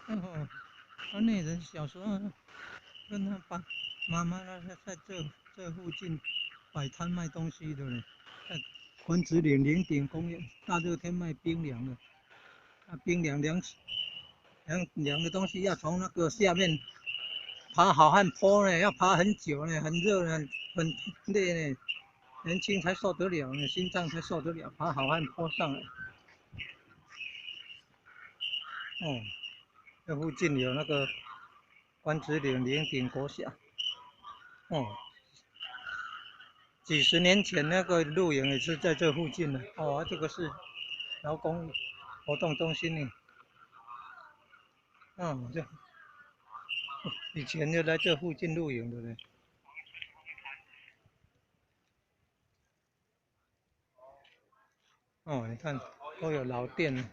哦，那人小時候跟他爸媽媽那在這附近擺攤賣東西的呢，在關子嶺嶺頂公園，大熱天賣冰涼的，啊，冰涼涼涼涼的東西要從那個下面爬好漢坡呢，要爬很久呢，很熱呢，很累呢，年輕才受得了呢，心臟才受得了，爬好漢坡上來。哦，這附近有那個關子嶺嶺頂國小。哦，幾十年前那個露營也是在這附近的。哦，這個是勞工活動中心呢。嗯，這以前就來這附近露營的呢。哦，你看都有老店。